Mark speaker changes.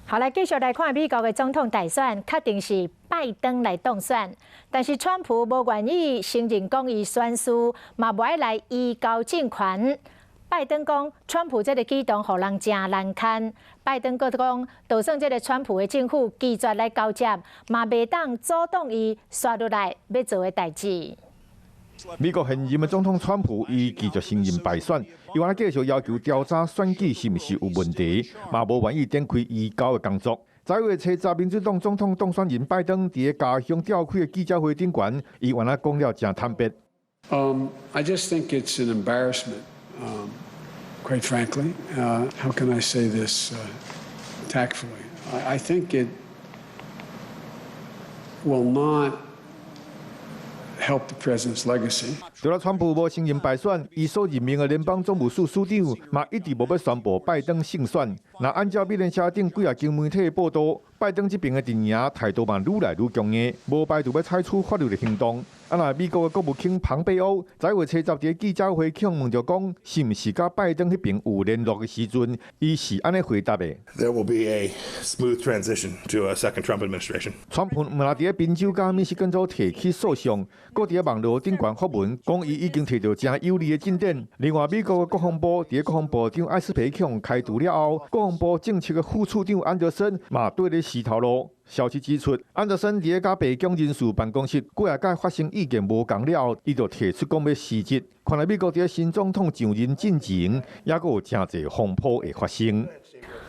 Speaker 1: 好，來繼續來看美國的總統大選，確定是拜登來當選，但是川普無願意承認講伊選輸，嘛無愛來移交政權。拜登講，川普這个舉動予人誠難堪。拜登閣講，就算這个川普的政府拒絕來交接，嘛袂當阻擋伊紲落來欲做的代誌。
Speaker 2: 美國現任的總統川普，伊拒絕承認敗選，伊還繼續要求調查選舉是毋是有問題，嘛無願意展開移交的工作。十月初十，民主黨總統當選人拜登佇家鄉召開的記者會頂懸，伊原來講了誠坦白。
Speaker 3: I just think it's an embarrassment, quite frankly. How can I say this tactfully? I think it will not help the president's legacy.
Speaker 2: 除了川普無承認敗選，伊所任命的聯邦總務署署長嘛一直無欲宣布拜登勝選。若按照美聯社等幾若間媒體的報道，拜登這邊的陣營態度嘛愈來愈強硬，無排除欲採取法律的行動。啊，若美國的國務卿龐貝歐十月初十佇記者會去問著講，是毋是佮拜登彼邊有聯絡的時陣，伊是按呢回答的。
Speaker 4: There will be a smooth transition to a second Trump administration.
Speaker 2: 川普毋但佇賓州佮密西根州提起訴訟，閣佇網路頂懸發文，講伊已經提著誠有利的進展。另外，美國的國防部佇國防部長艾斯培予開除了後，國防部政策的副處長安德森嘛綴咧死頭路。消息指出，安德森佇咧佮白宮人事辦公室幾若擺發生意見無仝了後，伊就提出講欲辭職。看來美國佇新總統上任進前，猶閣有誠濟風波會發生。